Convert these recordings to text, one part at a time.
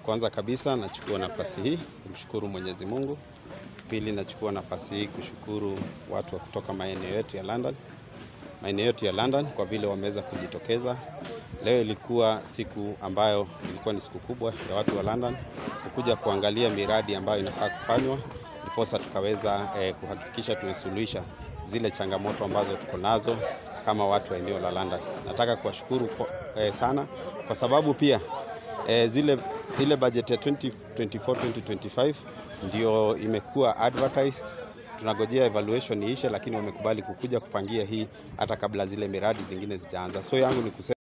Kwanza kabisa nachukua nafasi hii kumshukuru Mwenyezi Mungu. Pili, nachukua nafasi hii kushukuru watu wa kutoka maeneo yetu ya London. Maeneo yetu ya London kwa vile wameweza kujitokeza. Leo ilikuwa siku ambayo ilikuwa ni siku kubwa ya watu wa London kukuja kuangalia miradi ambayo inafaa kufanywa, ndiposa tukaweza kuhakikisha tumesuluhisha zile changamoto ambazo tuko nazo kama watu wa eneo la London. Nataka kuwashukuru sana kwa sababu pia zile budget ya 2024-2025 ndio imekuwa advertised. Tunagojea evaluation iishe, lakini wamekubali kukuja kupangia hii hata kabla zile miradi zingine zijaanza. So yangu ni kusema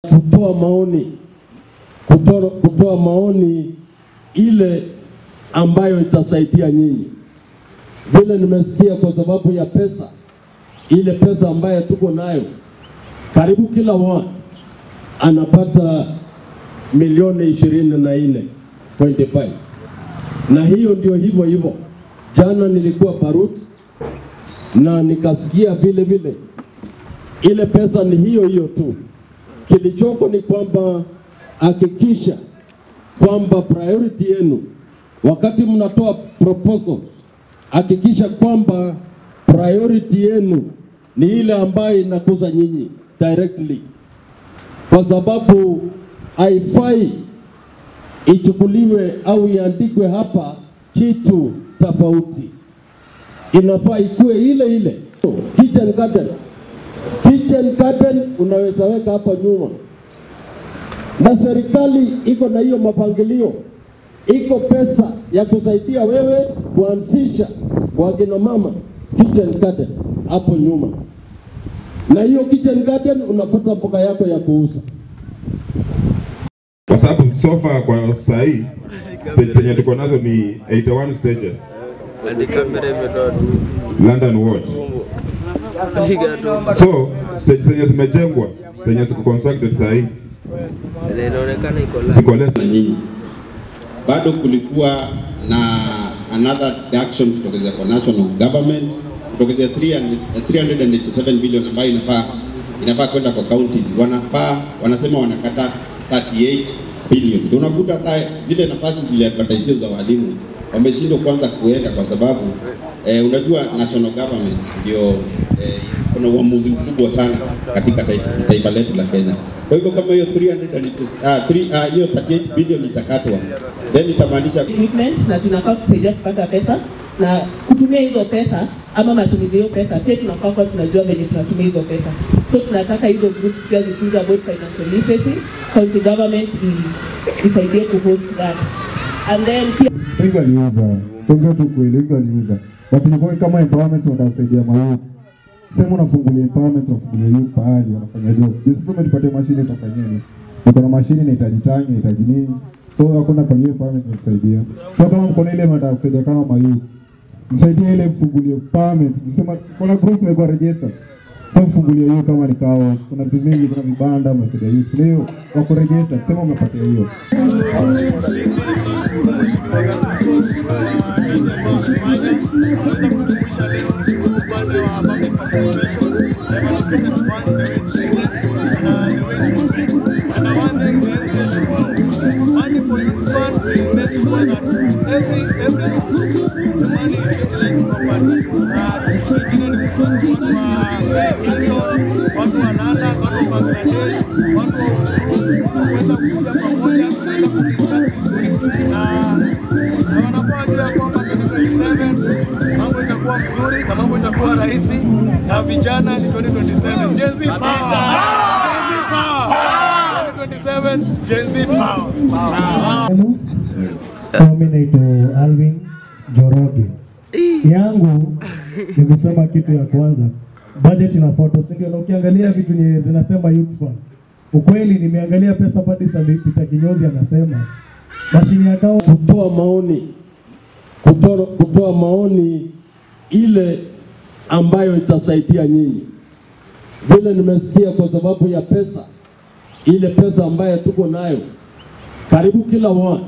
kutoa maoni, kutoa maoni ile ambayo itasaidia nyinyi. Vile nimesikia, kwa sababu ya pesa, ile pesa ambayo tuko nayo, karibu kila ward anapata milioni 24.5, na hiyo ndio hivyo hivyo. Jana nilikuwa Barut na nikasikia vile vile ile pesa ni hiyo hiyo tu. Kilichoko ni kwamba hakikisha kwamba priority yenu wakati mnatoa proposals, hakikisha kwamba priority yenu ni ile ambayo inakuza nyinyi directly, kwa sababu haifai ichukuliwe au iandikwe hapa kitu tofauti. Inafaa ikue ile ile. Kitchen garden, kitchen garden unaweza weka hapa nyuma, na serikali iko na hiyo mapangilio, iko pesa ya kusaidia wewe kuanzisha kwa kina mama kitchen garden hapo nyuma, na hiyo kitchen garden unapata mboga yako ya kuuza. Kwa sababu so far kwa saa hii stage zenye tuko nazo ni 81 stages London Ward. So stage zenye zimejengwa zenye ziko constructed saa hii ziko less na nyinyi. Bado kulikuwa na another deduction kutokezea kwa national government kutokezea 387 billion ambayo inafaa kwenda kwa counties. Wanasema wanakata 38 billion. Ndio unakuta hata zile nafasi zile advertise za walimu wameshindwa kwanza kuweka, kwa sababu unajua national government ndio kuna uamuzi mkubwa sana katika taifa letu la Kenya. Kwa hivyo kama hiyo 38 billion itakatwa, then itamaanisha equipment, na tunafaa kusaidia kupata pesa na kutumia hizo pesa ama matumizi hiyo pesa pia tunafaa kuwa tunajua venye tunatumia hizo pesa. So tunataka hizo groups pia zifunze about financial literacy, county government isaidie ku host that. And then pia wengi waliuza, tuongee tu kweli, wengi waliuza. But kama empowerment watasaidia mayouth. Sema unafungulia empowerment, unafungulia youth pahali wanafanya job. Sasa umetupatia mashine utafanyia nini? Niko na mashine inahitaji tangi, inahitaji nini? So hakuna kwa hiyo empowerment inatusaidia. So kama mko na ile mnataka kusaidia kama mayouth, msaidie ile mfungulie empowerment. Msema kuna groups imekuwa registered. So mfungulie hiyo kama ni kawa, kuna vitu vingi, kuna vibanda msaidia youth. Leo wako registered, sema umepatia hiyo. Mzuri na mambo itakuwa rahisi na vijana ni 2027 Gen Z power. Gen Z power. 2027 Gen Z power. So mimi naitwa Alvin Joroge. Yangu ni kusema kitu ya kwanza, budget ina photo, si ndio? Na ukiangalia vitu ni zinasema youth fund. Ukweli nimeangalia pesa padi Peter Kinyozi anasema mashini ya kao kutoa maoni, kutoa maoni ile ambayo itasaidia nyinyi. Vile nimesikia, kwa sababu ya pesa, ile pesa ambayo tuko nayo, karibu kila ward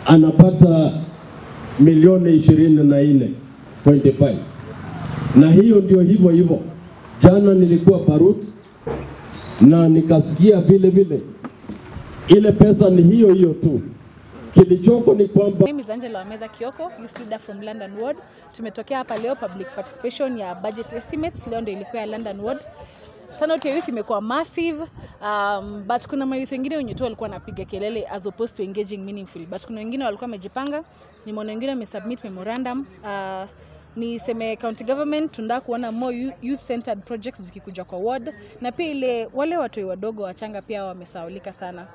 anapata milioni 24.5, na hiyo ndio hivyo hivyo. Jana nilikuwa Barut na nikasikia vile vile Ile pesa ni hiyo hiyo tu. Kilichoko ni kwamba My name is Angela Wamedha Kioko, youth leader from London Ward. Tumetokea hapa leo public participation ya budget estimates. Leo ndio ilikuwa ya London Ward. Turnout ya youth imekuwa massive, but kuna mayouth wengine wenye tu walikuwa wanapiga kelele as opposed to engaging meaningfully, but kuna wengine walikuwa wamejipanga. Nimeona wengine wamesubmit memorandum. Niseme county government tunataka kuona more youth centered projects zikikuja kwa ward, na pia ile wale watoi wadogo wachanga pia wamesaulika sana.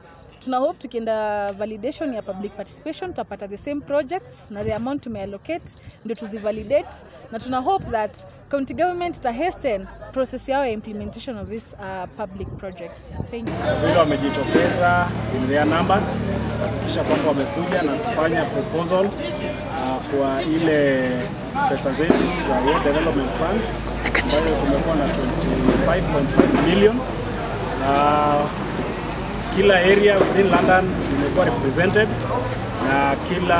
Tuna hope tukienda validation ya public participation tutapata the same projects na the amount tumeallocate ndio tuzivalidate, na tuna hope that county government ita hasten process yao ya implementation of these public projects. Thank you. Vile wamejitokeza in their numbers kuhakikisha kwamba wamekuja na kufanya proposal kwa ile pesa zetu za Ward Development Fund ambayo tumekuwa na 25.5 million. Kila area within London imekuwa represented na kila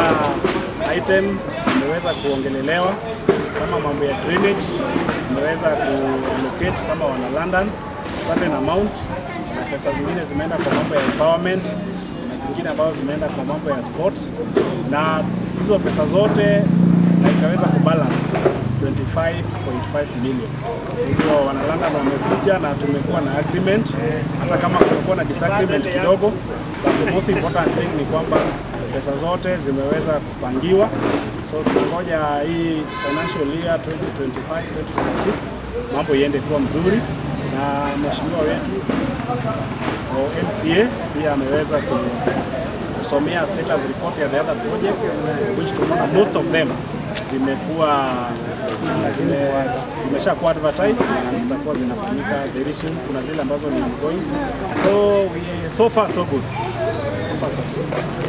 item imeweza kuongelelewa, kama mambo ya drainage imeweza kuallocate kama wana London certain amount, na pesa zingine zimeenda kwa mambo ya empowerment na zingine ambazo zimeenda kwa mambo ya sports, na hizo pesa zote na itaweza kubalance 25.5 million. Hivyo wana London wamekuja na tumekuwa na agreement, hata kama kumekuwa na disagreement kidogo, but the most important thing ni kwamba pesa zote zimeweza kupangiwa. So tunangoja hii financial year 2025-2026 mambo iende kuwa mzuri, na mheshimiwa wetu MCA pia ameweza kusomea status report ya the other projects, which tumeona most of them zimeshakuwa advertised na zitakuwa zinafanyika very soon. Kuna zile ambazo ni ongoing. So far so good. So far so good.